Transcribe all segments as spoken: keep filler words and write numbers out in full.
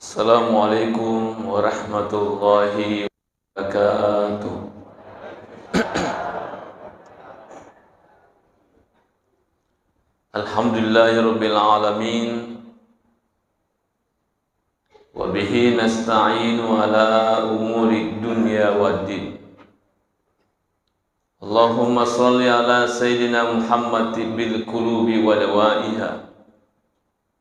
Assalamualaikum warahmatullahi wabarakatuh. Alhamdulillahirabbil alamin. Wa bihi nasta'inu ala umuri dunya waddin. Allahumma salli ala sayyidina Muhammad tibbil qulubi wa dawaiha,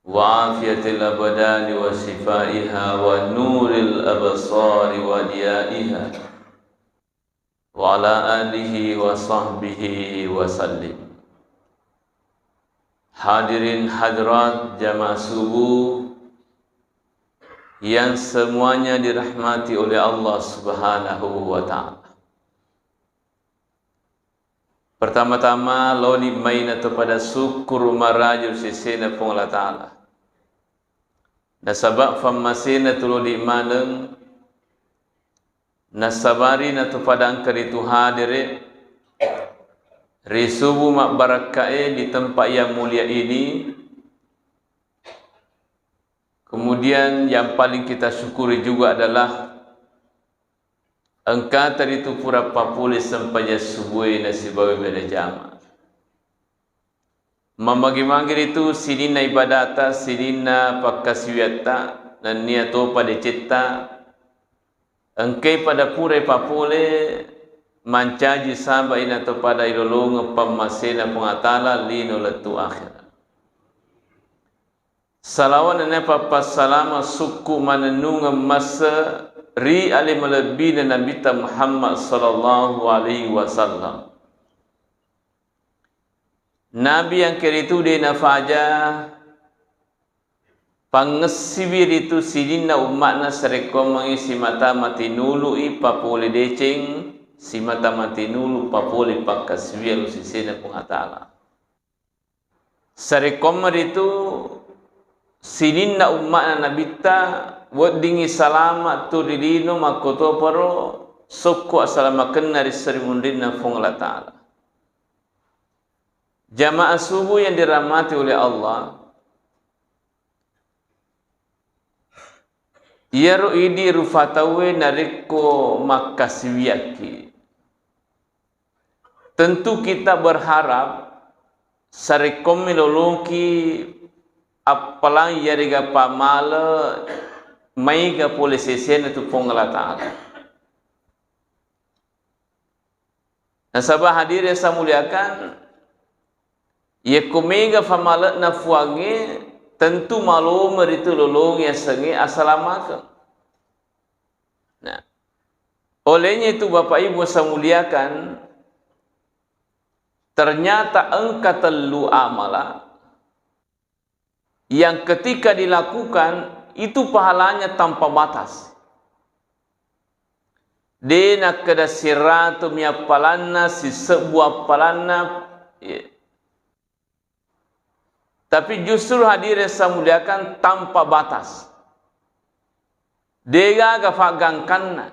wa afiyatil abdani wa shifaiha, wa nuril absari wa diyaiha, wa ala alihi wa sahbihi wa sallim. Hadirin hadirat jamaah subuh yang semuanya dirahmati oleh Allah Subhanahu wa Ta'ala. Pertama-tama, laoni mai natopada sukkuru maraja sesena Puang Allah Ta'ala. Nasaba fammasena tulodi maneng, nasabari natopada engka ritu hadere ri subuh mabbarakkae di tempat yang mulia ini. Kemudian yang paling kita syukuri juga adalah engkata ritu pura papole sempajang subuhe nasibawa beda jama. Mamagi-magi ritu sininna ibadata, sininna pakkasiwiatta, nennia topa decetta, engkai pada purai papole mancaji sabai natopada ilolongeng pammasena Puang Allah Ta'ala lino lettu akhera. Salawa nennia pappassalama sukku manennungeng masse ri ale malebbina Nabitta Muhammad sallallahu alaihi wasallam. Nabi yang keritu de nafaja pangessiwi ritu sininna umma'na sarekkoammengngi simata matinului papole deceng, simata matinulu papole pakkasiwiang lo sesena Puang Allah Ta'ala. Sarekkoammeng ritu sininna umma'na Nabitta weddingngi salama tu ri lino makkotoparo sokko asalamakenna ri seri munrinna Puang Allah Ta'ala. Jamaah subuh yang dirahmati oleh Allah, iyaro idi rufa tauwe narekko makkasiwiakki, tentu kita berharap sarekkoammengngi loloki appalang yarega pamale maiga pole sesena tu Puang Allah Ta'ala. Nasaba hadirin yang saya muliakan, yekko mega famale'na Fuangnge, tentu malome ritu lolongnge yasengnge asalamakeng. Nah, olehnya itu Bapak Ibu yang saya muliakan, ternyata engka tellu amala yang ketika dilakukan itu pahalanya tanpa batas. De nakkeda siratu mi appalanna, sisebbu appalanna, iya. Tapi justru hadirin saya muliakan tanpa batas. Degaga faggangkanna.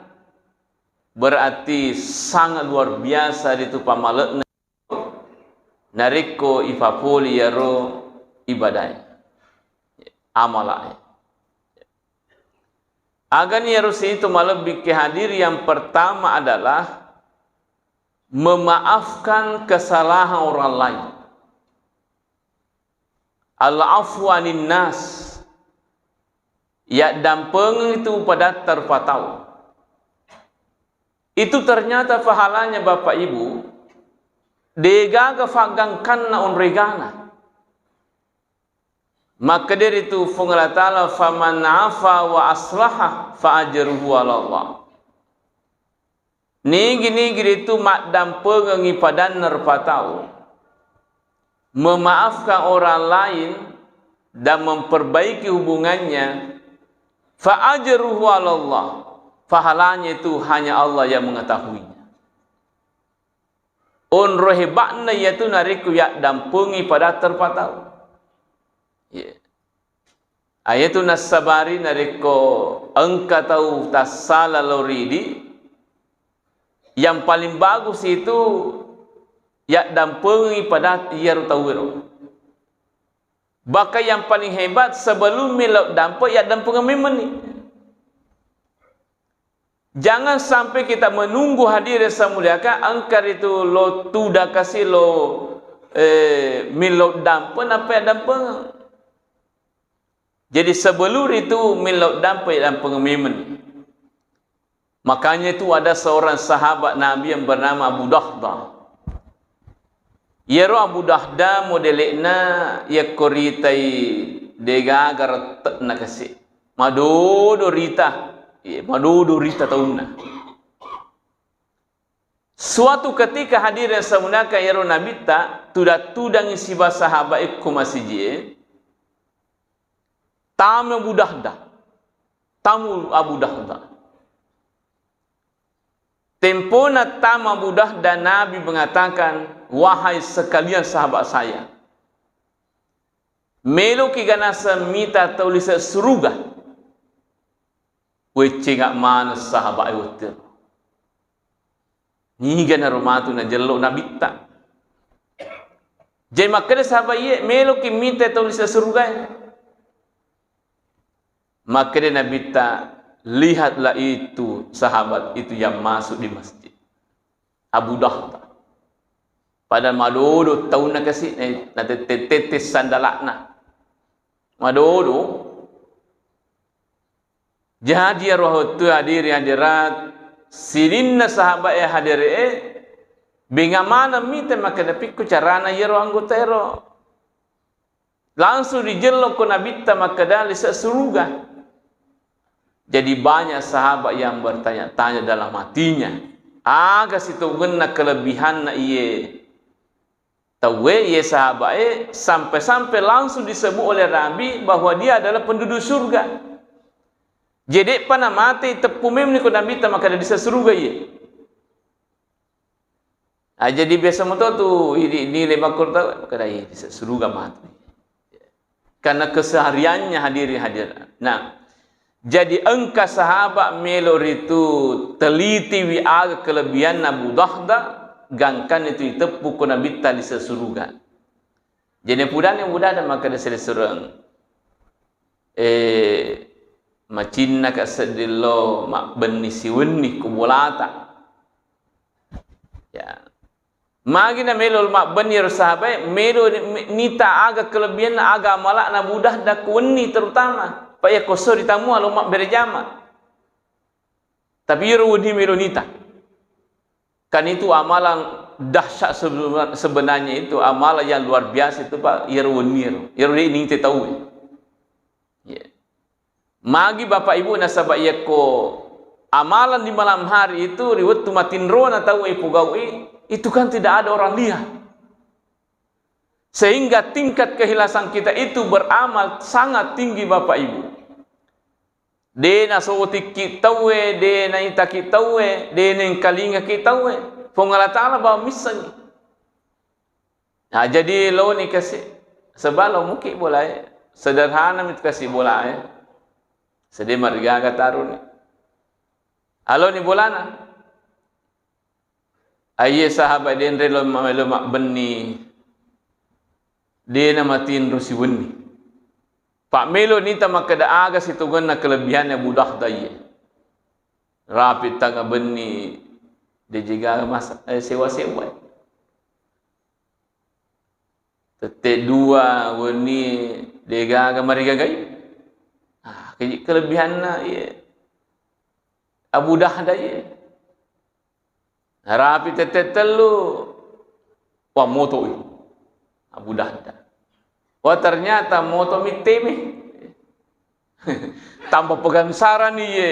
Berarti sangat luar biasa ritu pamale'na. Narekko ipapoli iyaro ibadae, amalae. Agani iyaro situ malebbi ke hadir, yang pertama adalah memaafkan kesalahan orang lain. Al-afwu anin nas. Yaddampengeng itu padatta rupa tau. Itu ternyata pahalanya, Bapak Ibu, degaga faggangkanna onregana. Makkederi tu Fuang Allah Ta'ala, "Faman afa wa aslaha fa ajruhu 'ala Allah." Nigi-nigi ritu maddampengengngi padanna rupa tau, memaafkan orang lain dan memperbaiki hubungannya, fa ajruhu 'ala Allah, pahalanya itu hanya Allah yang mengetahuinya. Onro hebatna iyatu narekko yaddampengi padatta rupa tau. Iya. Ayatu nassabari narekko engka tau tassala lao ridi, yang paling bagus itu yaddampengi pada iyaro tauwero. Bahkan yang paling hebat, sebelum millau dampe, yaddampengeng memeng ni. Jangan sampai kita menunggu, hadirin yang saya muliakan, engka ritu lo tudang kasi lo, eh, millau dampe, nappa yaddampengeng. Jadi sebelum ritu millau dampe, yaddampengeng memeng ni. Makanya itu ada seorang sahabat Nabi yang bernama Abu Dahdah. Iyaro Abu Dahdah modele'na yakko ritai degaga rette'na kasi. Madodo rita, iya, madodo rita taunna. Suatu ketika, hadirin yang saya muliakan, iyaro Nabitta tudang-tudangi siba sahabat e ko masiji e, tama Abu Dahdah. Tamu Abu Dahdah. Tempona tama Abu Dahdah, Nabi mengatakan, "Wahai sekalian sahabat saya, meloki ga naseng mita tau lise suruga?" Weccengak maneng sahabat e wettu. Niga naro matu najello Nabitta. Jadi makkeda sahabat iye, "Meloki mita tau lise suruga e?" Makkeda Nabitta, "Lihatlah itu sahabat itu yang masuk di masjid. Abu Dahdah." Padahal madodo taunna kasi, eh, natette-tette sandalakna. Madodo. Jadi iyaro wettu, hadirin hadirat, sininna sahabat e hadere e, benga maneng mita makkeda, "Pikku carana iyaro anggota ero?" Langsung rijello ko Nabitta makkeda lise suruga. Jadi banyak sahabat yang bertanya-tanya dalam hatinya, aga sitongenna kelebihanna iye tauwe, iye sahabat e, sampai-sampai langsung disebut oleh Nabi bahwa dia adalah penduduk surga. Jadi de'pa namate, teppu memeng ni ko Nabitta makkeda lise suruga iye. Ah, jadi biasa moto tu idi nilai makkoro tau, makkeda, "Ih, lise suruga matu." Karena kesehariannya, hadirin hadirat. Nah, jadi engka sahabat melo ritu telitiwi aga kelebihanna Abu Dahdah, gangkanna itu iteppu ko Nabitta lise suruga. Jadi pudani Abu Dahdah makkeda selesureng, eh, macinnaka sedding lo mabbenni siwenni ko bolata. Ya. Magi na melo mabbenni ro sahabat e, melo ni-, nita aga kelebihanna, aga amala'na Abu Dahdah ko wenni terutama. Pa iya ko esso ritamua lo mabbere jama. Tapi iyaro wenni melo nita. Kan itu amalan dahsyat sebe-, sebenarnya itu amalan yang luar biasa itu, Pak, iyaro wenni ro. Iyaro de' nite tau. Ya. Magi Bapak Ibu nasaba iyakko amalan di malam hari itu ri wettu matinrona tau e pogau'i, itu kan tidak ada orang lihat. Sehingga tingkat keikhlasan kita itu beramal sangat tinggi, Bapak Ibu. De nasotikki tauwe, de naitaki tauwe, de nengkalingaki tauwe. Puang Allah Ta'ala bawang missengngi. Nah, jadi loni kasi, sebab lo muki bolae, sederhana mitu kasi bolae. Sede marigaga taruni. Aloni bolana. Aiye sahabat denre lo ma-, lo mabbenni, dena matinro siwenni. Pak melo nita makkeda aga sitongenna kelebihanna Abu Dahdah iye. Rapi tanga benni, dejiga masa, eh, sewa-sewa. Tette dua wenni degaga marigagai. Ah, keji kelebihanna iye. Abu Dahdah iye. Narapi tette tellu, wa moto i. Abu Dahdah. Wa ternyata moto mittemi. Tanpa pegangsarani iye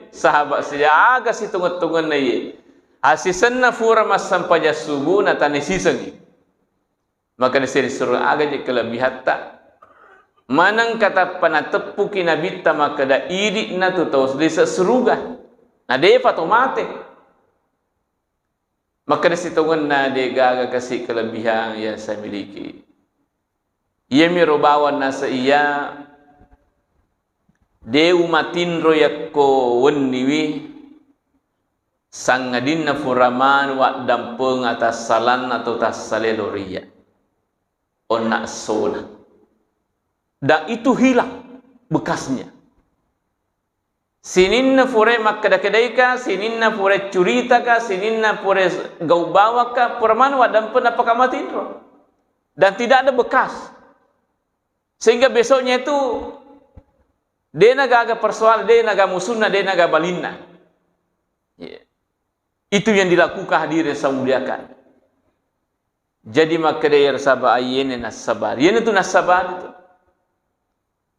sahabat siaga situnget-tungenna iye. Asisenna fura massempajang subuh na tane sisengi. Maka diseri surung aga je kelebihatta. Maneng katappa nateppuki nabitta makkeda idi'na tu tau lise suruga. Na defa to mate. Makkeda sitongenna, "De gaga kasi kelebihan yang saya miliki. Iyamiro bawang nasa iya de umatinro yakko wenniwi, sangadinna fura manu addampeng atassalanna to tassale loriya." Onna essona. Dan itu hilang bekasnya. Sininna pura makkeda-kedaika, sininna pura curitaka, sininna pura gau bawaka, pura maneng waddampeng napaka matinro. Dan tidak ada bekas. Sehingga besoknya itu de' nagaga persoalan, de' naga musunna, de' naga balinna. Iya. Itu yang dilakukan, hadirin saya muliakan. Jadi makkeda iyaro saba' ayyene nassabar. Iyana tu nassabar itu.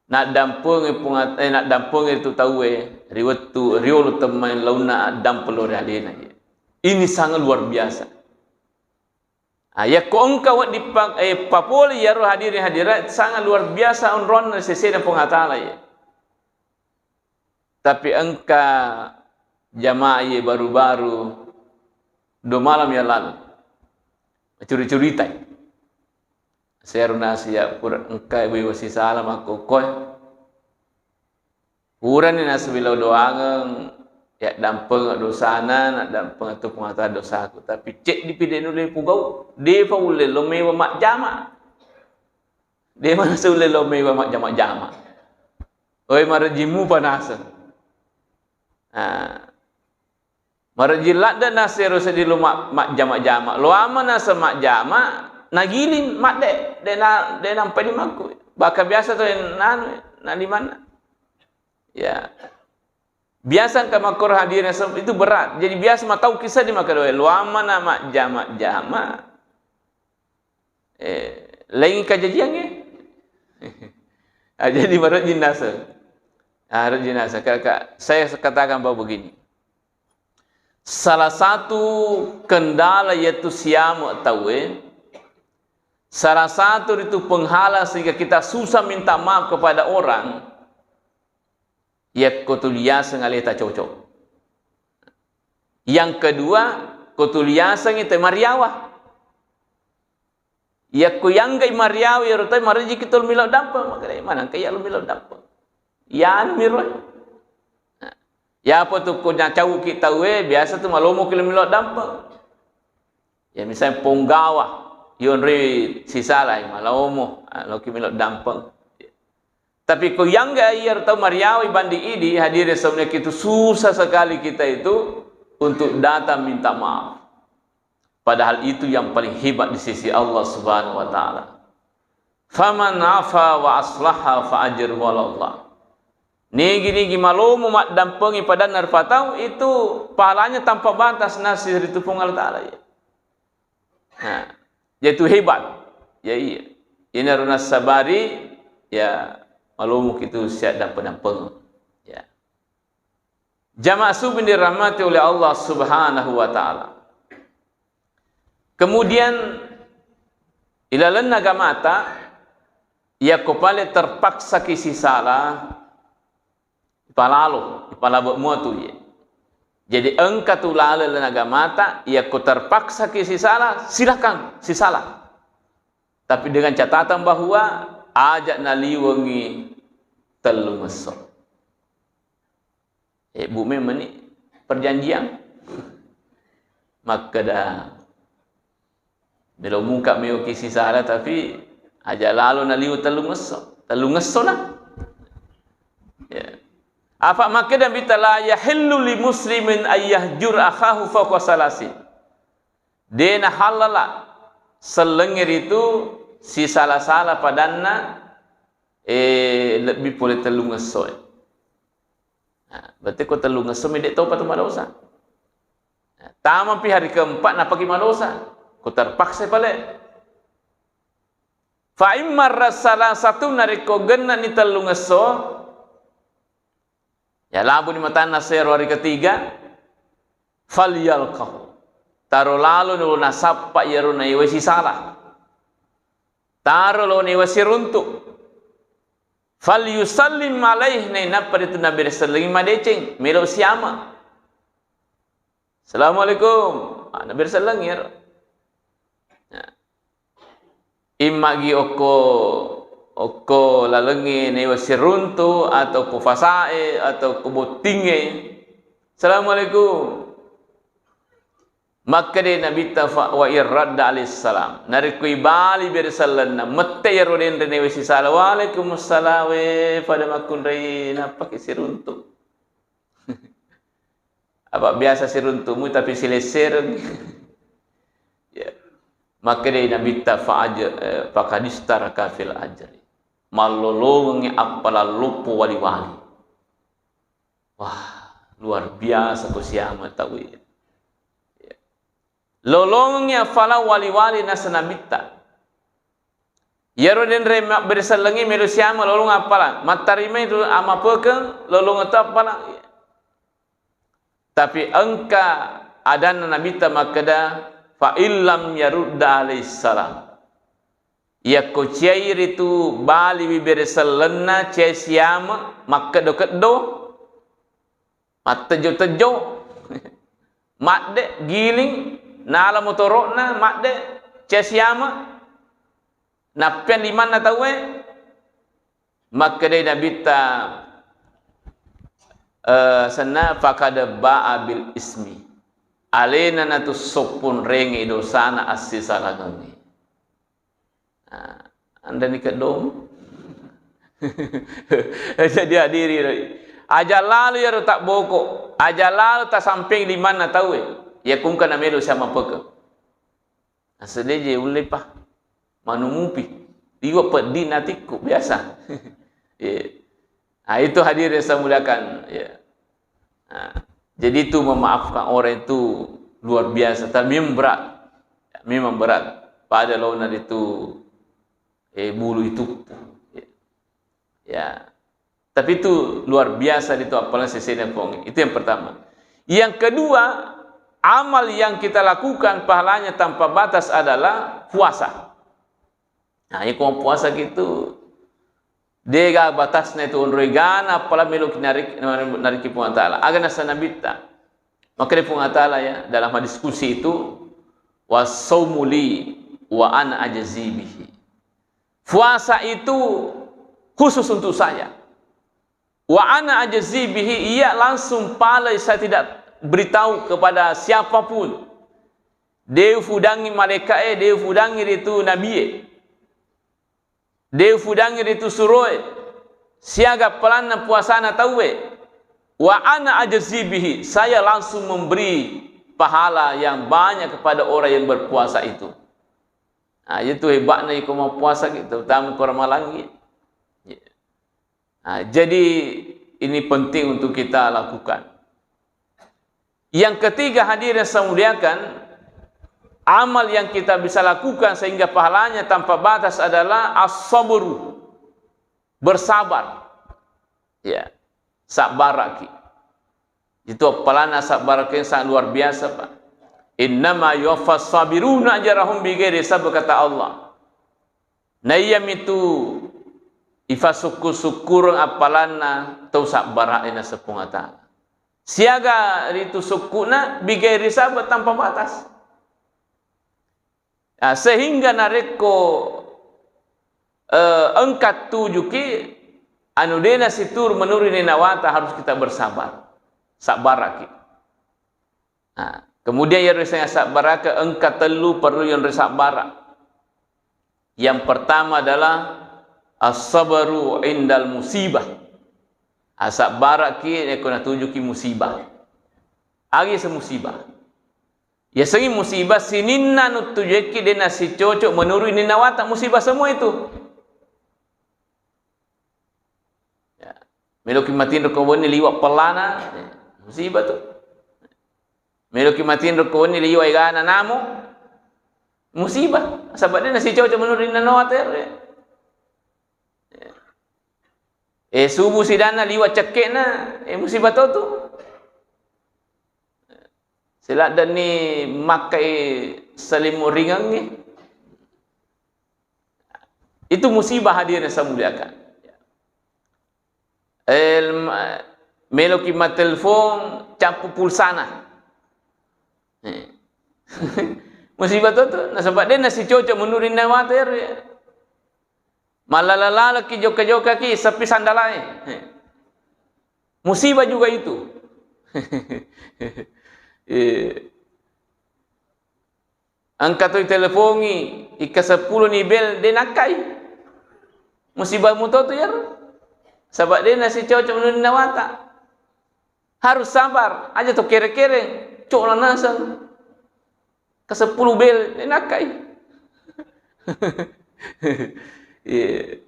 Naddampengi Puang At-, eh, naddampengi tu tauwe ri wettu, riolo temmeng launna addampeng lao ri alena. Ini sangat luar biasa. Ah, yakko engka wedding pa-, eh, papole iyaro, hadirin hadirat, sangat luar biasa onronna sesena Puang Allah Taala, ya. Tapi engka jamaah ye baru-baru dua malam yang lalu. Curi-curitai. Seruna sia pura engka ibu-ibu sisala makkokkoe. Purani nasaba lao doangeng, ya dampeng dosana, na dampeng tu pengata dosaku. Tapi ceddi pi de' nulle pugau, de'pa ulle lo mewa majjama. De' manasa ulle lo mewa majjama-jama. Oi, marejimmu panaseng. Ah. Marejjing ladde' nasero seddi lo ma-, majjama-jama. Lo ama nasa majjama, nagiling madde, de' na-, de' nampai dimakku. Bahkan biasa to nanu, na limanna. Ya. Biasa engka makkoro, hadirin, itu berat. Jadi biasa matau kisah di makadoe. Lo ama na majjama-jama. Eh, lain kajajiangnge. Ah, jadi marejjing naseng. Ah, rejjing naseng. Ka-, ka-, saya katakan bahwa begini. Salah satu kendala yaitu siame tauwe, salah satu ritu penghalang sehingga kita susah minta maaf kepada orang, yakko tuli yaseng aleta cocok. Yang kedua, ko tuli yaseng itu mariawa. Yakko yanggai mariawa, iyaro tau marejiki tau melo dampeng, makanya mana engka iya lo melo dampeng. Iyanu miro. Nah, ya apa tu ko nacauki tauwe, biasa tu malomoki lo melo dampeng. Ya misalnya ponggawa, yonri sisala, malomo, ah, loki melo dampeng. Tapi ko yangga iyaro tau mariawa banding idi, hadirin, sebenarnya itu susah sekali kita itu untuk datang minta maaf. Padahal itu yang paling hebat di sisi Allah Subhanahu wa Ta'ala. Faman afa wa aslaha fa ajruhu 'ala Allah. Nigi-nigi malomo maddampengi padanna rupa tau, itu pahalanya tanpa batas nasi ritu Puang Allah Ta'ala, ya. Nah, yaitu hebat. Ya, iya. Inaro nassabari, ya, malomo kitu siaddampeng-dampeng. Ya. Jamaah subuh yang dirahmati oleh Allah Subhanahu wa Ta'ala. Kemudian, ilalenna agamata, yakko pale terpaksaki sisala, ipalalo, ipalabe mua tu ye. Jadi engka tu laleng agamata, yakko terpaksaki sisala, silakan sisala. Tapi dengan catatan bahwa aja naliwengi tellungesso. Eh, bu memang ni perjanjian. Makkeda, melo muka meoki sisala, tapi aja lalo naliu tellungesso. Tellungesso lah. Ya. Apa makkeda Nabitta, "La yahillu li muslimin ayyahjur akhahu fawqa salasin." De nahallala sellengnge ritu sisala-sala padanna, eh, lebbi pole tellungesso e. Nah, berarti ko tellungesso mi de topa tu madosa. Nah, tamapi hari keempat napaki madosa. Ko terpaksa pale. Fa imma rasala satu narekko gennani tellungesso, ya labuni matanna sero hari ketiga, falyalqahu. Taro lalo lo nasappa iyaro naiwai sisala. Taro lo naiwai siruntu. Falyusallim alaih, nainappa ritu naberesellengi madeceng, melo siama. Assalamualaikum. Ah, naberesellengi iyaro. Nah. Immagi okko, okko lalengnge naiwa siruntu, atau ko fasae, atau ko bottingnge. Assalamualaikum. Makkedai Nabitta, fa-, wa in radda alaihi salam. Narekko ibali bere sellenna, mette iyaro denre newe sisala, "Waalaikumsalam, we, pada makkunrai, nappaki siruntu." Apa biasa siruntumu tapi silessereng. Ya. Makkedai Nabitta, fa aj-, eh, faqad istaraka fil ajri. Mallolongengngi appalang loppo wali-wali. Wah, luar biasa ko siama tauwe. Ya. Lolongengngi appalang wali-wali nasa Nabitta. Iyaro denre mabbere sellengnge melo siama lolong appalang. Mattarimai tu amapekeng lolong to appalang. Tapi engka adanna Nabitta makkeda, "Fa illam yarudda alaihi salam." Iyakko ciai ritu baliwi bere sellenna, ciai siama, makkeddo-keddo, mattejjo-tejjo, madde, giling, nala motoro'na, madde, ciai siama, nappeang limanna tauwe, makkedai Nabitta, eh, senna, "Faqad ba'a bil ismi." Alena natu soppunrengngi dosana assisalangengnge. Nah, anreni keddomu. Jadi hadiri, aja lalu iyaro tabboko, aja lalu tasampeng limanna tauwe. Iya kungka namelo siamapeke. Nasedeje ulle pa. Manumupi. Liwa peddi natikku biasa. Iya. Nah, itu hadirin saya muliakan. Ya. Nah, jadi itu memaafkan orang itu luar biasa. Tapi memang berat. Memang berat. Pada lawan itu, eh, bulu itu. Ya. Tapi itu luar biasa itu appalang sesena Puang. Itu yang pertama. Yang kedua, amal yang kita lakukan pahalanya tanpa batas adalah puasa. Nah, iko puasa gitu, dega batasna itu onroi gana appalang melo ki narik-, nariki Puang Ta'ala. Aga nasa Nabitta. Makanya Puang Ta'ala ya, dalam hadis qudsi itu, "Wasaumu li wa ana ajzi bihi." Puasa itu khusus untuk saya. "Wa ana ajzi bihi," iya langsung palai, saya tidak beritahu kepada siapapun. De ufudangi malaika'e, de ufudangi ritu nabie. De ufudangi ritu suroe. Siaga appalanna puasana tauwe. "Wa ana ajzi bihi," saya langsung memberi pahala yang banyak kepada orang yang berpuasa itu. Nah, itu hebatnya iko mappuasa gitu, terutama ko Ramalangi. Ya. Nah, jadi ini penting untuk kita lakukan. Yang ketiga, hadirin yang saya muliakan, amal yang kita bisa lakukan sehingga pahalanya tanpa batas adalah as-sabru, bersabar. Ya, sabbaraki. Itu appalanna sabbaraki sangat luar biasa, Pak. "Innama yuwaffas sabiruna ajrahum bighairi hisab," kata Allah. Naiyamitu ifasukku-sukkureng appalanna tau sabbara'e naseng Puang Ta'ala. Siaga ritu sukkuna bighairi hisab, tanpa batas. Nah, sehingga narekko, eh, engka tujuki anu dena situru menuruni nawata, harus kita bersabar. Sabbaraki. Nah, kemudian yang saya sabbaraka engka tellu perlu yang sabbara. Yang pertama adalah as-sabru indal musibah. Asabbaraki eko natujuki musibah. Agi se musibah. Yasengngi musibah sininna nuttujuekki de nasicocok menurut ninna wata, musibah semua itu. Ya. Meloki matinro ko wenni liwa pellana, ya, musibah tu. Meloki matinro ko wenni liwa egana namo, musibah. Sabab de nasicocok menurut ninna wata ero. Ya. Eh, subuh sidanna liwa cekkena, eh, musibah to tu. Siladdenni makkai salimuringengngi. Itu musibah, hadirin saya muliakan. El-, meloki matelpon, cappu pulsana. Eh. Musibah to tu, nasaba de nasicocok menurut ninna wata ero ya. Malala-lalaki, jokka-jokkaki, sepi sandalae. Musibah juga itu. Eh. Engka tu itelepongi, ikka seppulo ni bel, de nakkai. Musibah muto tu iyaro. Saba de nasicocok menurut nawata. Harus sabar, aja to kere-kere, cok naseng. Ke seppulo bel, de nakkai. Iya.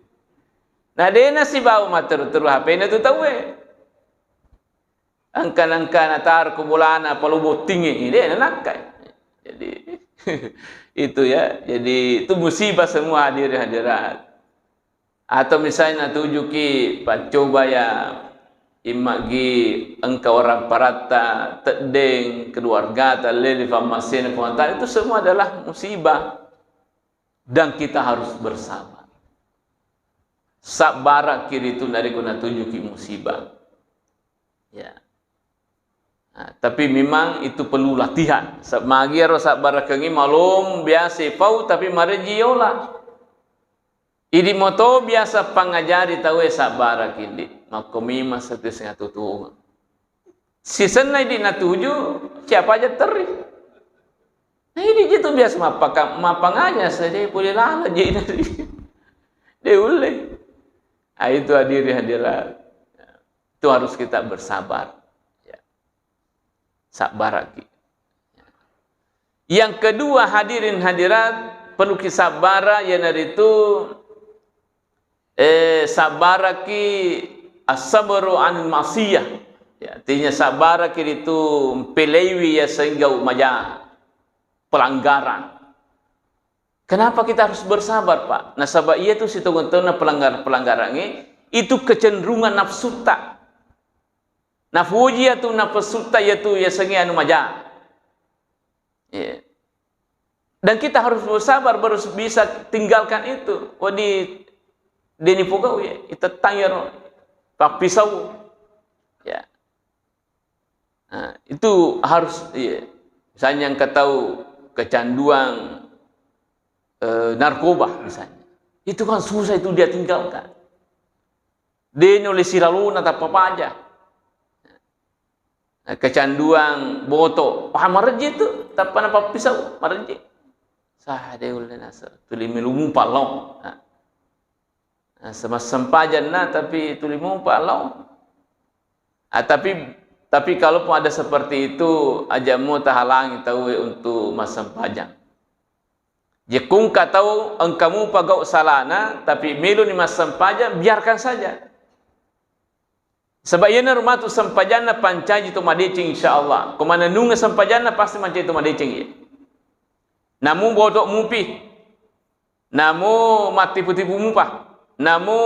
Nah, de nasibau matteru-teru H P-na tu tauwe. Engka-engka nataro ko bolana, palo bottingngi, de nanakkai. Jadi, itu ya. Jadi, itu musibah semua, hadirin hadirat. Atau misalnya natujuki paccoba ya, immagi engka orang paratta, teddeng, keluargata, lele fammasena Puang Ta'ala, itu semua adalah musibah. Dan kita harus bersabar. Sabbaraki ritu narekko natujuki musibah. Ya. Nah, tapi memang itu perlu latihan. Sa-, magi ero sabbarakengngi malom biasa pau tapi mareji yola. Idi moto biasa pangajari tauwe sabbaraki, di. Makko memang satu setengah tutuung. Sisenna idi natuju, siapa aja teri. Nah, idi je tu biasa mappaka-, mappangaja saja boleh lala je. De ulle. Ah, itu hadiri hadirat. Itu harus kita bersabar. Ya. Sabbaraki. Yang kedua, hadirin hadirat, perlu kisabbara, iyanaritu, eh, sabbaraki as-sabru anil maksiyah. Ya, artinya sabbaraki ritu mpelaiwi ya sehingga maja pelanggaran. Kenapa kita harus bersabar, Pak? Nasaba iya tu sitongeng-tongengna pelanggar-, pelanggarangnge, itu kecenderungan nafsutta. Nafuji iyatu nafsutta iyatu yasengnge anu maja. Iya. Dan kita harus bersabar, baru bisa tinggalkan itu. Wedding deni pogau ya, itetang yaro pappisau. Ya. Nah, itu harus, iya. Misalnya engka tau kecanduan, eh, narkoba misalnya. Itu kan susah itu dia tinggalkan. De nulle silalona tappa paja. Nah, kecanduan boto, wah, marejji tu, tappa napappisau, marejji. Sah, de ulle nasa, tuli melu mupa lao. Nah. Nah, sema-, sempajanna, tapi tuli mupa lao. Ah, tapi, tapi kalaupun ada seperti itu, aja mo tahalangi tauwe untuk massempajang. Jekkungka tau engka mupa gau salana, tapi meloni massempajang, biarkan saja. Sebab iyanaro matu sempajanna pancaji to madeceng, insya Allah. Ko manennungeng sempajanna, pasti mancaji to madeceng iya. Namu boto mupi, namu mattipu-tipu mupa, namu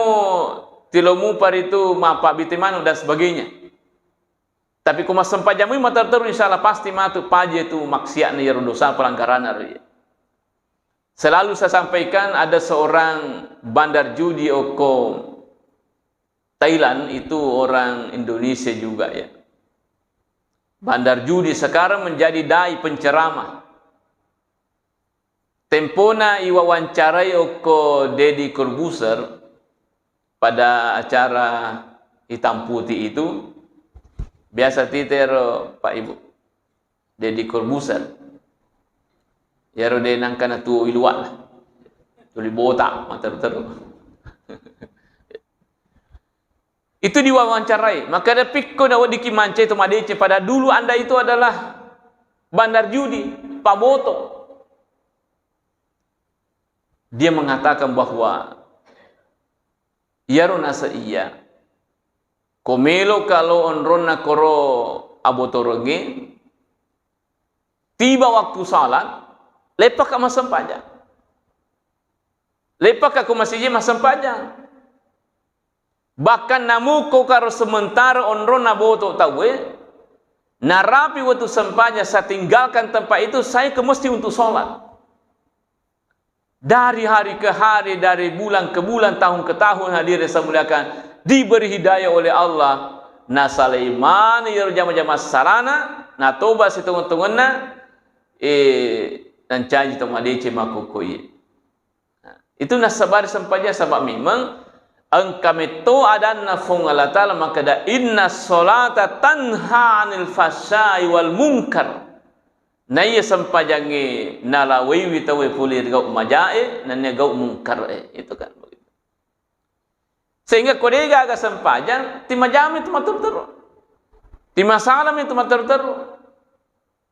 tilo mupa ritu mappabbite manu dan sebagainya. Tapi ko massempajang mui materru-terru, insya Allah pasti matu paja tu maksiatna iyaro dosa pelanggaranna ro iya. Selalu saya sampaikan, ada seorang bandar judi okko Thailand, itu orang Indonesia juga ya. Bandar judi sekarang menjadi dai penceramah. Tempona iwawancarai okko Deddy Corbuzier pada acara hitam putih itu, biasa titero Pak Ibu. Deddy Corbuzier. Iyaro de nangka natuo iluwa'na. Tuli botak, matteru-teru. Itu diwawancarai. Makkeda, pikko naweddikki mancai to madeceng, padahal dulu Anda itu adalah bandar judi, paboto. Dia mengatakan bahwa iyaro naseng iya, ko meloka lo onronna koro abotorengnge, tiba waktu salat, leppaka massempajang. Leppaka ko masijie massempajang. Bahkan namukkokaro sementara onronna boto tauwe, narapi wettu sempajang, saya tinggalkan tempat itu, saya ke masjid untuk sholat. Dari hari ke hari, dari bulan ke bulan, tahun ke tahun, hadirin saya muliakan, diberi hidayah oleh Allah. Nasalai maneng iyaro jama-jama salana, natoba sitongeng-tongenna, eh, nancaji to madeceng makkokkoe. Nah, itu nassabari sempajang, saba memeng engka metto adanna Fuang Allah Ta'ala makkeda, "Inna sholata tanha anil fahsyai wal munkar." Naiya sempajangnge nalawaiwi tauwe pole ri gau majae, nennia gau mungkarae. Itu kan begitu. Sehingga ko de gaga sempajang, timajami tu matteru-teru. Timasalami tu matteru-teru.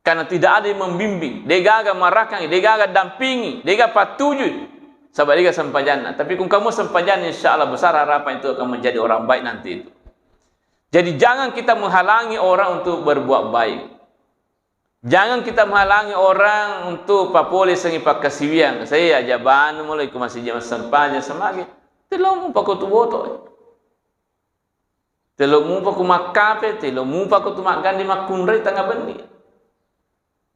Karena tidak ada yang membimbing, de gaga marakangi, de gaga dampingi, de gaga pattujui. Saba de gaga sempajanna. Tapi kung kamu sempajanna, insya Allah besar harapan itu akan menjadi orang baik nanti itu. Jadi jangan kita menghalangi orang untuk berbuat baik. Jangan kita menghalangi orang untuk papole sengi pakkasiwiang. Saya aja banu mulai ku masih jam sempajang semagi. Telo mu pakotu boto. Telo mupa ku makkape, telo mupa ku tu maggandi makkunrai tengah benni.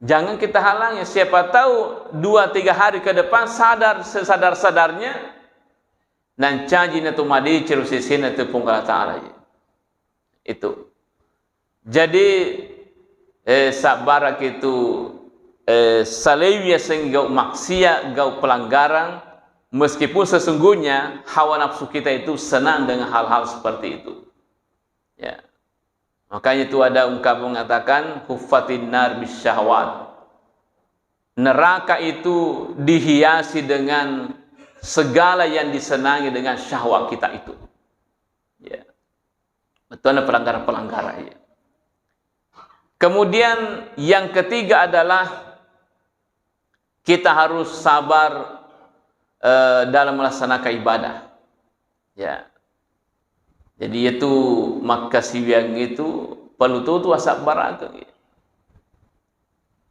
Jangan kita halangi. Siapa tahu dua tiga hari ke depan sadar sesadar-sadarnya, nancaji na tu madeceng sesena tu Puang Allah Ta'ala. Itu. Jadi, eh, sabbarak itu, eh, salewi yasengnge gau maksiat, gau pelanggaran, meskipun sesungguhnya hawa nafsu kita itu senang dengan hal-hal seperti itu. Ya. Makanya itu ada ungkapan mengatakan, "Huffatin nar bisyahwat." Neraka itu dihiasi dengan segala yang disenangi dengan syahwat kita itu. Ya. Betulnya pelanggaran-pelanggaran, ya. Kemudian yang ketiga adalah kita harus sabar, eh, dalam melaksanakan ibadah. Ya. Jadi itu makkasiwiang itu perlu tutu asabbarakeng.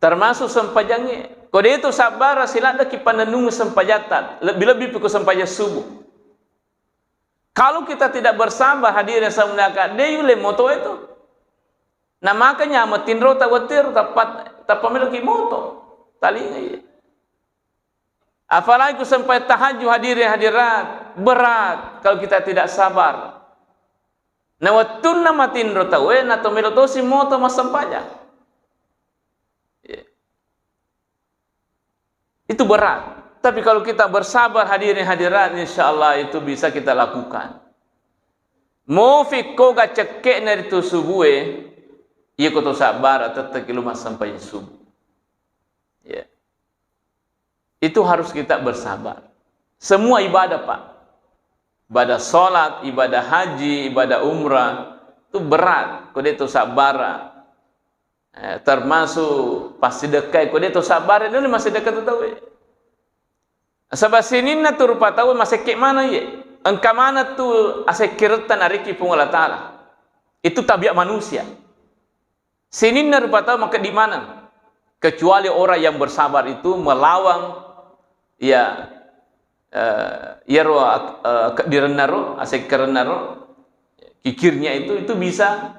Termasuk sempajangnge. Ko de tu sabbara siladdaki panennung sempajatta, lebih-lebih piko sempajang subuh. Kalau kita tidak bersabar, hadirin yang saya muliakan, de yulle moto itu. Nah, makanya matinro tawettir, tappat, tappa meloki moto. Talinga iya. Apalagi ku sampai tahajud, hadirin hadirat, berat kalau kita tidak sabar. Nah, wettunna matinro tauwe, na to melo tosi moto massempajang. Iya. Itu berat. Tapi kalau kita bersabar, hadirin hadirat, insya Allah itu bisa kita lakukan. Mofi ko ga cekkekna ritu subue, iya ko to sabbara, tette'ki lo massempajang subuh. Ya. Itu harus kita bersabar. Semua ibadah, Pak. Ibadah sholat, ibadah haji, ibadah umrah, itu berat. Ko de to sabbara. Eh, termasuk passidekkai, ko de to sabbara, doni massidekka tu tauwe. Saba sininna tu rupa tauwe masekke maneng ye. Engka maneng tu asekkeretta narekki Puang Allah Ta'ala. Itu tabiat manusia. Sininna rupa tau makeddi maneng. Kecuali orang yang bersabar itu melawan, ya, eh, iyaro ak-, eh, keddirennaro, asekkerennaro, kikirnya itu, itu bisa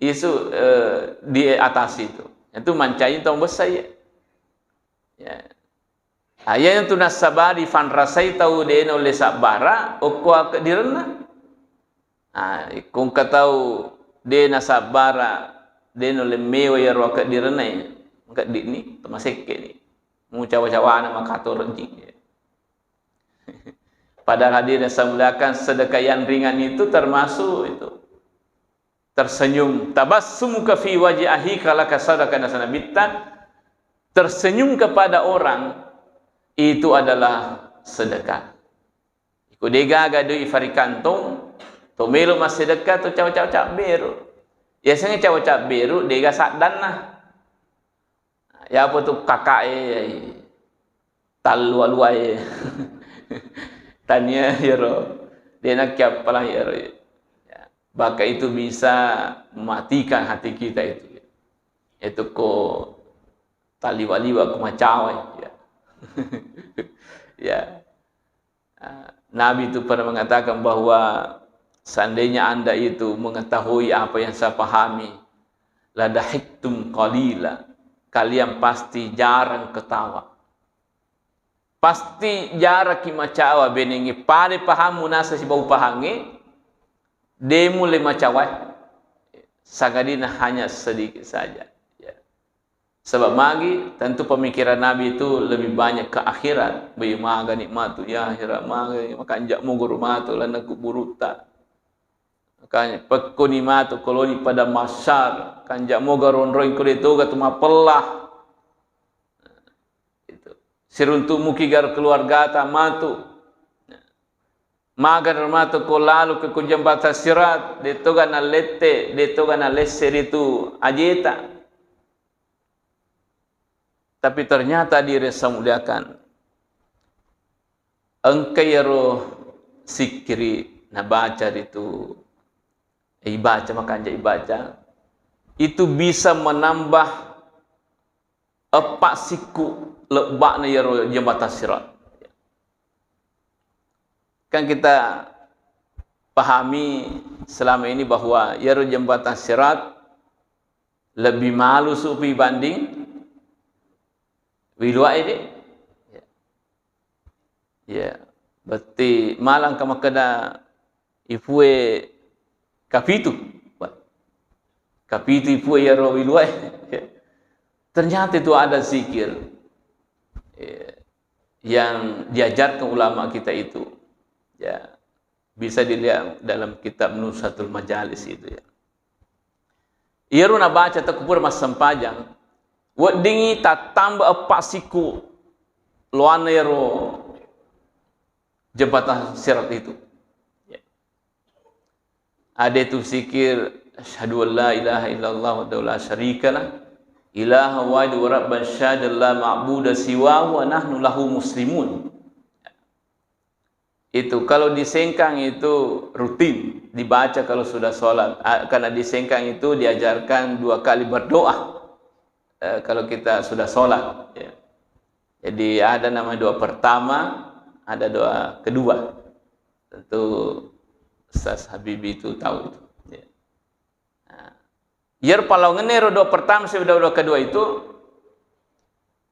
Yesu, eh, diatasi itu. Itu mancaji tau besai, ya. Ya. Ayana tu nassabari fanrasai tau de naulle sabbara okko akeddirenna. Ah, ikko engka tau de nasabbara, de naulle mewa iyaro akeddirenna, ya. Engka dini, temasekke ni. Mucawa-cawana makato rejing, ya. Padahal hadirin yang saya muliakan, sedekah yang ringan itu termasuk itu. Tersenyum, tabassumuka fi wajhi akhika laka sadaqah, nasa Nabitta, tersenyum kepada orang itu adalah sedekah. Iko de gaga doi farikantong, to melo massedekah to cawa-cawa cabberu. Yasengnge cawa cabberu de ga saddanna. Yapo tu kakak e, tallu aluae. Tania iyaro, de nakkiappalang iyaro. Ya. Bahkan itu bisa mematikan hati kita itu. Itu ko taliwa-liwa, ko macawa, ya. Ya. Ah, Nabi itu pernah mengatakan bahwa seandainya Anda itu mengetahui apa yang saya pahami, la dahiktum qalila, kalian pasti jarang ketawa. Pasti jaraki macawa, benengngi pade pahammu nasa sibau pahangnge, de mulle macawa. Sangadinna hanya sedikit saja. Ya. Sebab magi, tentu pemikiran Nabi itu lebih banyak ke akhirat. Bai, maga nikmatu ya akhirat, maga makanja mogoro matu lalenna kuburutta. Makanya, pekkoni matu koloni pada mahsyar, kanja moga ronroi ko de toga tu mapella. Siruntu' muki garo keluargata matu. Maga matu ko lalu ke ko jembatan Sirat, de' toga nallette, de' toga nalesse ritu ajeta. Tapi ternyata, hadirin saya muliakan, engka iyaro sikkiri nabaca ritu, eh, ibaca, makanja ibaca, itu bisa menambah eppa sikku lebba'na iyaro jembatan Sirat. Kan kita pahami selama ini bahwa iyaro jembatan Sirat lebih malu supi banding wiluae de. Ya. Ya, berarti malangka makkeda ifue kapitu. Wah, kapitu ifue iyaro wiluae. Ternyata itu ada zikir, ya, yang diajarkan ulama kita itu. Ya, bisa dilihat dalam kitab Nuzhatul Majalis itu, ya. Iyaro nabaca takku pura massempajang, weddingngi tattamba eppa sikku loanna iyaro jembatan Sirat itu. Ya. Ada itu zikir, "Asyhadu an la ilaha illallah wahdahu la syarikalah, ilaha wahid wa rabban syahada la ma'budu siwahu wa nahnu lahu muslimun." Itu kalau di Sengkang itu rutin dibaca kalau sudah sholat. A-, karena di Sengkang itu diajarkan dua kali berdoa, eh, kalau kita sudah sholat, ya. Jadi ada nama doa pertama, ada doa kedua. Tentu Ustaz Habibi itu tahu itu. Ya. Nah, iyaro pallawangenna ero doa pertama sibawa doa kedua itu,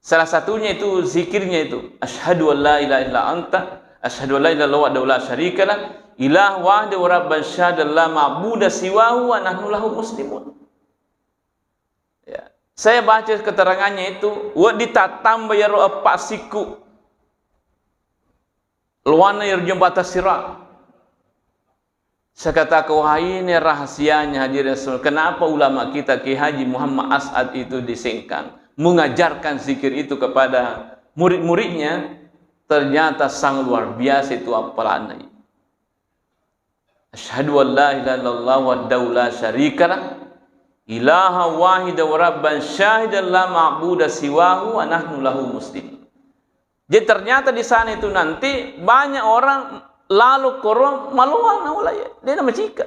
salah satunya itu zikirnya itu, "Asyhadu an la ilaha illa anta, asyhadu an la ilaha illallah wahdahu la syarikalah, ilah wahdahu rabban syahada la ma'budu siwahu wa nahnu lahu muslimun." Ya. Saya baca keterangannya itu, wedding tattamba iyaro eppa sikku loanna iyaro jembatan Sirat. Saya katakan, wah, ini rahasianya, hadirin semua. Kenapa ulama kita Kiai Haji Muhammad As'ad itu di Sengkang mengajarkan zikir itu kepada murid-muridnya? Ternyata sangat luar biasa itu hafalannya. Asyhadu an la ilaha illallah wahdahu la syarikalah, ilaha wahida wa rabban syahidan la ma'budu siwahu wa nahnu lahu muslimun. Jadi ternyata di sana itu nanti banyak orang lalo korong maloang na wala ye, de na macika.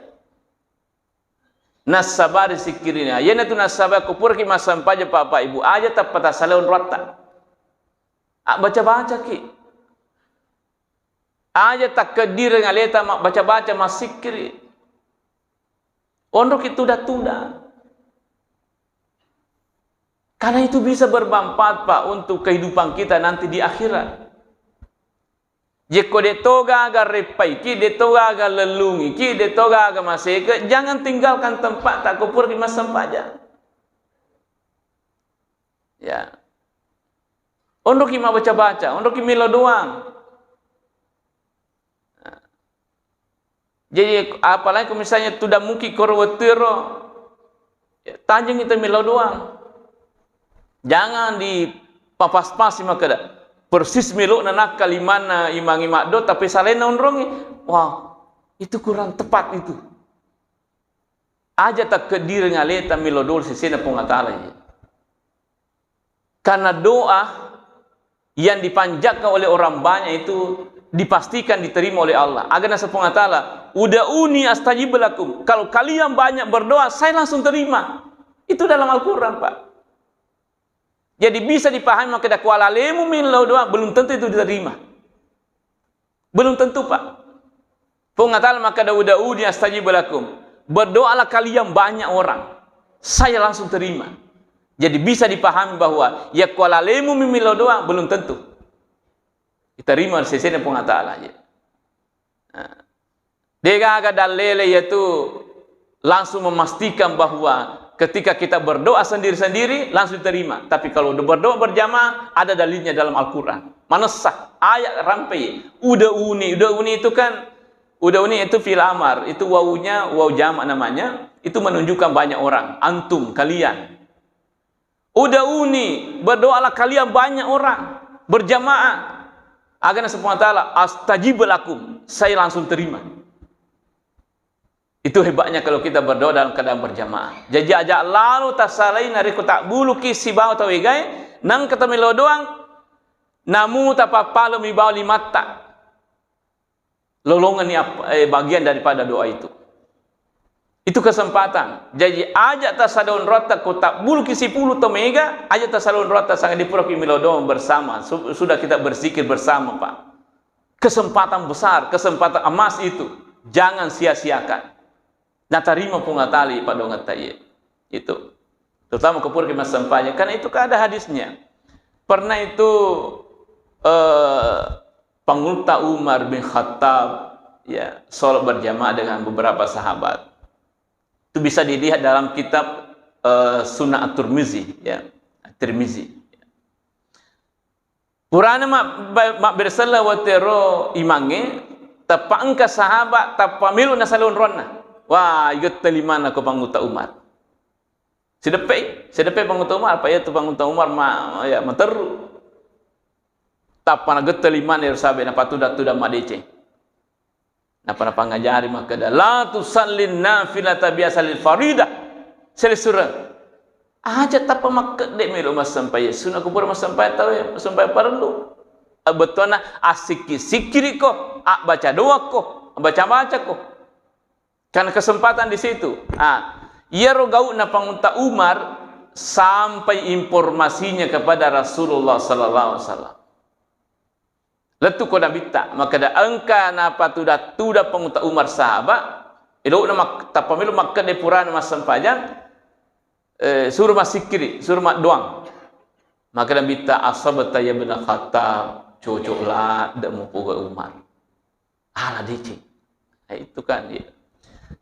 Nassabari sikkirina, iyana tu nassaba ko puraki massempajang Bapak Ibu, aja tappa tasala onroatta. Abbaca-bacaki. Aja takkeddireng aleta mabbaca-baca, massikkiri. Onroki tuda-tuda. Karena itu bisa bermanfaat, Pak, untuk kehidupan kita nanti di akhirat. Jekko de to gaga reppaiki, de to gaga lellungiki, de to gaga maseke, jangan tinggalkan tempat tak ko puraki massempajang. Ya. Onroki mabbaca-baca, onroki melo doang. Nah. Jadi, apalagi ko misalnya tudang muki koro wettuero, ya, tanjengi tu melo doang. Jangan dipapas-pasi makkeda, persis melo na nakka limanna imang-imang do, tapi salainna onrongi. Wah, itu kurang tepat itu. Aja takkeddireng aleta melo doang sesena Puang Allah Ta'ala. Karena doa yang dipanjatkan oleh orang banyak itu dipastikan diterima oleh Allah. Aga naseng Puang Allah Ta'ala, "Ud'uni astajib lakum." Kalau kalian banyak berdoa, saya langsung terima. Itu dalam Al-Quran, Pak. Jadi bisa dipahami makkeda ko alalemu melo doa, belum tentu itu diterima. Belum tentu, Pak. Puang Allah Ta'ala makkeda, "Ud'uni astajib lakum." Berdoalah kalian banyak orang, saya langsung terima. Jadi bisa dipahami bahwa ya ko alalemu melo doa, belum tentu diterima sesena Puang Allah Ta'ala. Ya. Nah. Degaga dalele yaitu langsung memastikan bahwa ketika kita berdoa sendiri-sendiri, langsung diterima. Tapi kalau berdoa berjamaah, ada dalilnya dalam Al-Quran. Manessa, ayat rampe. Ud'uni, ud'uni itu kan, ud'uni itu fi'il amar, itu wawunya, waw jamak namanya, itu menunjukkan banyak orang, antum, kalian. Ud'uni, berdoalah kalian banyak orang. Berjamaah. Aga naseng Puang Ta'ala, "Astajib lakum," saya langsung terima. Itu hebatnya kalau kita berdoa dalam keadaan berjamaah. Jaji aja lalo tasalai narekko tabbuluki sibawa tau egae, nangka tamelo doang, namu tapappalemi bawang limatta. Lolongenni ap-, eh, bagian daripada doa itu. Itu kesempatan. Jaji, aja tasada onroatta ko tabbuluki sipulung to mega, aja tasada onroatta sanga dipuraki melo doang bersama. Su-, sudah kita berzikir bersama, Pak. Kesempatan besar, kesempatan emas itu. Jangan sia-siakan. Natarima Puang Ta'ala paddoangetta iye. Itu. Terutama ko puraki massempajang. Karena itu kan ada hadisnya. Pernah itu, eh, Pangulutta Umar bin Khattab, ya, sholat berjamaah dengan beberapa sahabat. Itu bisa dilihat dalam kitab, eh, Sunan At-Tirmizi, ya. At-Tirmizi. Purana ma-, ba-, mabbere selleng wettu ero imangnge, tappa engka sahabat, tappa melo nasalai onroanna. Wah, igette limanna ko Pangulutta Umar. Sideppe, sideppe Pangulutta Umar, apa iyatu Pangulutta Umar ma-, ya, materru. Tappa nagette limanna ero sahabat, napatuda-tuda madeceng. Napa napangajari makkeda, "La tusallin nafilata biasalil faridah." Selessureng. Aja tappa makkedde melo massempajang sunna ko pura massempajang tau, massempajang parellu. Bettuanna assikki-sikkiriko, abbaca doakko, baca-bacako. Karena kesempatan di situ. Ah, iyaro gau'na Pangulutta Umar sampai informasinya kepada Rasulullah sallallahu alaihi wasallam. Lettu ko Nabitta, makkeda engka napatuda-tuda Pangulutta Umar sahabat, elo'na mak-, tappa melo makkedde purana massempajang, eh, suro massikkiri, suro maddoang. Makkeda Nabitta, "Asabta ya ibn Khattab, cocok ladde mupuga Umar." Ala deceng. Eh, itu kan, ya.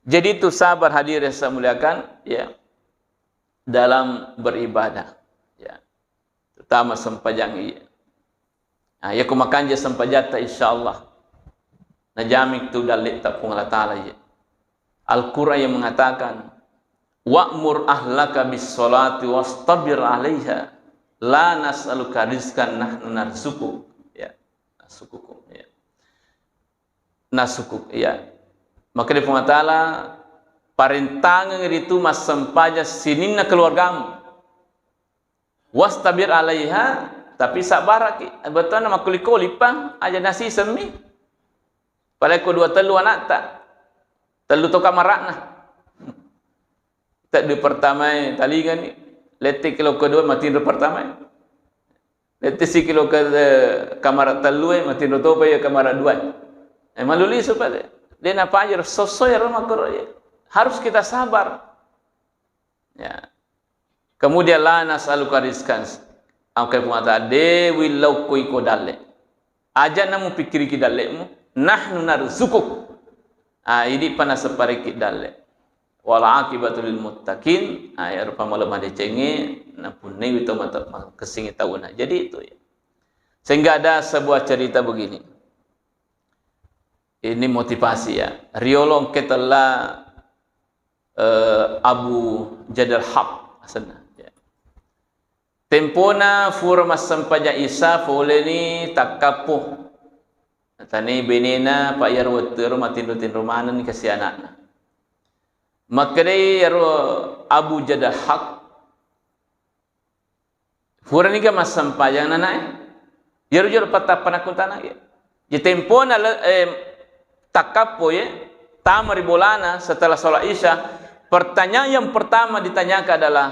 Jadi itu sabar hadirin yang saya muliakan, ya, dalam beribadah. Ya. Terutama sempajang iya. Nah, iya ko makanja sempajatta, insya Allah. Najamik tu dalle'ta Puang Allah Ta'ala iya. Al-Quran yang mengatakan, "Wa'mur ahlaka bis sholati wastabir alaiha. La nas'aluka rizqan nahnu narzuquk." Ya. Narzuqukum, ya. Nasukuk, iya. Makkeda Puang Ta'ala, "Parentangeng ritu massempajang sininna keluargamu. Wastabir alaiha, tapi sabbaraki." Bettuanna makkulikoli pa, aja nasisemmi. Palekko dua tellu anakta, tellu to kamara'na. Teddu pertamae talingani, lettekki lo kedua matinro pertamae. Lettesiki lo ke, eh, kamara tellue, matinro topa iya kamara duae. Eh, malu lisu pale. De napajero, sosso ero makkoro iya. Harus kita sabar. Ya. Kemudian, "La nas'aluka rizqan." Angkai Puang Ta'ala, de willaukko iko dalle. Aja namu pikkiriki dalle'mu. "Nahnu narzuquk." Ah, idi pa naseppareki dalle. "Wal aqibatu lil muttaqin." Ah, ya rupa malo madecengnge, napunnaiwi to mata-, makessingngi tauna. Jadi itu ya. Sehingga ada sebuah cerita begini. Ini motivasi ya. Riolo engke tella, eh, Abu Jadal Hab asenna. Ya. Tempona fura massempajang Isya, foleni takkappo. Natani benena, pa iyaro wettu ero matinro-tinro manenni kasi anakna. Makkedai iyaro Abu Jadal Haq, "Furaniga massempajang nanae?" Iyaro jolo pattappa nakkutanai. Ye tempona le-, eh, takkappo ye, tama ri bolana setelah sholat Isya, pertanyaan yang pertama ditanyakan adalah,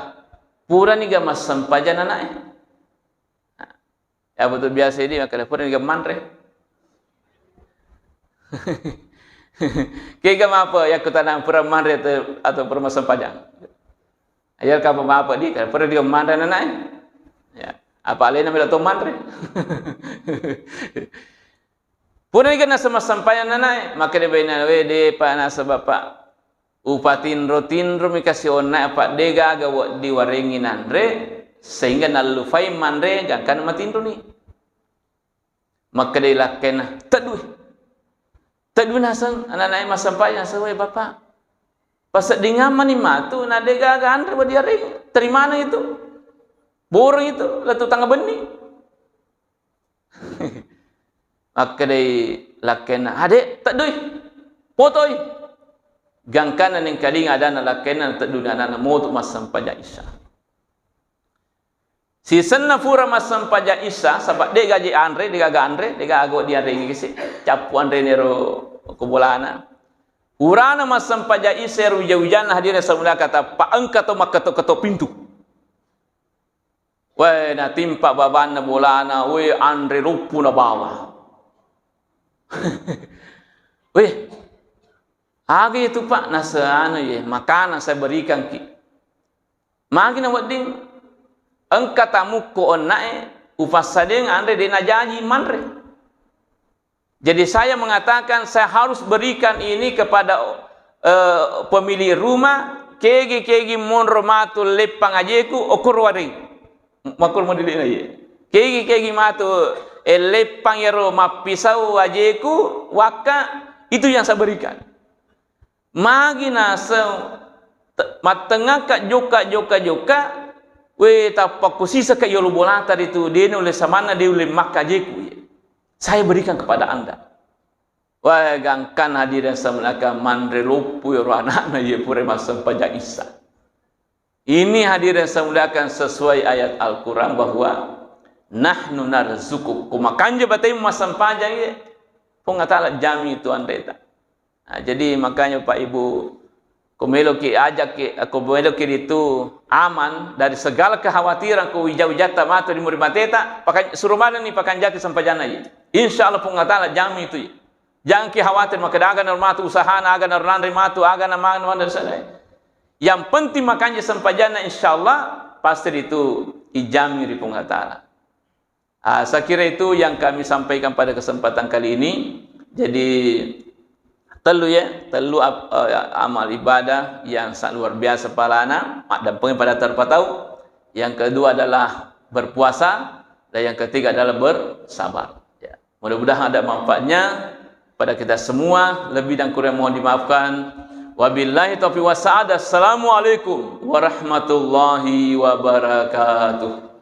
"Puraniga massempajang nanae?" Nah, ya betul biasa ini, makanya puraniga manre. Kega mapa yakkutanang pura manre atau, atau pura massempajang? Iya, kapa mapa di, kan pura diga manre nanae. Ya, apa alena melo to manre. Pura diga nasa massempajang nanae, maka de baina we de pa nasa bapa. Upatinro-tinro mi kasi onna apa de gaga wedding warengi nanre, sehingga nallufai manre gangkana matinro ni. Makkedai lakkainna, "Teddui. Teddui naseng ananae massempajang naseng, wae Bapak. Paseddingang mani matu na de gaga anre wedding diareng. Terimana itu? Borong itu, lettu tengnga benni." Makkedai lakkainna, "Ade, teddui, potoi." Gangkanna nengkalinga adanna lakkainna, tedduni anakna, motu massempajang isya. Sisenna fura massempajang isya, saba' de' gaji anre, de' gaga anre, de' gaga dianre gisi, cappu anrena ero ko bolana. Urana massempajang isya ero wija-wijanna, hadirin yang saya muliakan, tappa engka to makketo-keto pintu. Weh, natimpa babanna bolana, weh, anre loppu nabawa. Weh, aga itu, Pak? Nase anu ye, makanan saya berikan ki. Magi na wedding, engka tamukku onna'e, upassadeng anre de' najaji manre. Jadi saya mengatakan saya harus berikan ini kepada, eh, pemilik rumah, kegi-kegi monro matu leppang ajeku, okoro wareng. Makkur modilina ye. Kegi-kegi matu, eh, leppang yero mappisau ajeku, wakka, itu yang saya berikan. Magi naseng te-, mattengngakka jokka, jokka, jokka, we, tappa kusisaka yolo bolata ritu, de' nulle samanna, de' ulle makkajeku ye. Saya berikan kepada Anda. Wah, gangkan hadirin samunaka manre loppu yoro anakna ye pura massempajang isya. Ini hadirin saya muliakan sesuai ayat Al-Quran bahwa nahnu narzuquk. Ko makanja batai massempajang ye, Puang Allah Ta'ala jami itu anreta. Nah, jadi makanya Pak Ibu, ko meloki ajak ki, ko meloki ritu aman dari segala kekhawatiran ko wija-wijatta matu ri muri mateta, pakan-, suro manenni pakanjaki sempajanna ye. Insya Allah Puang Allah Ta'ala jami itu ye. Jangki khawatir makkeda aga na matu usahana, aga na nanre matu, aga na maneng, maneng, dan sebagainya. Yang penting makanja sempajanna, insya Allah pasti ritu ijami ri Puang Allah Ta'ala. Ah, saya kira itu yang kami sampaikan pada kesempatan kali ini. Jadi, tellu ya, tellu ap-, eh, amal ibadah yang sangat luar biasa pahalana, maddampengi pada terpatau. Yang kedua adalah berpuasa, dan yang ketiga adalah bersabar. Ya. Mudah-mudahan ada manfaatnya pada kita semua. Lebih dan kurang mohon dimaafkan. Wabillahi taufiq wasa'adah. Assalamualaikum warahmatullahi wabarakatuh.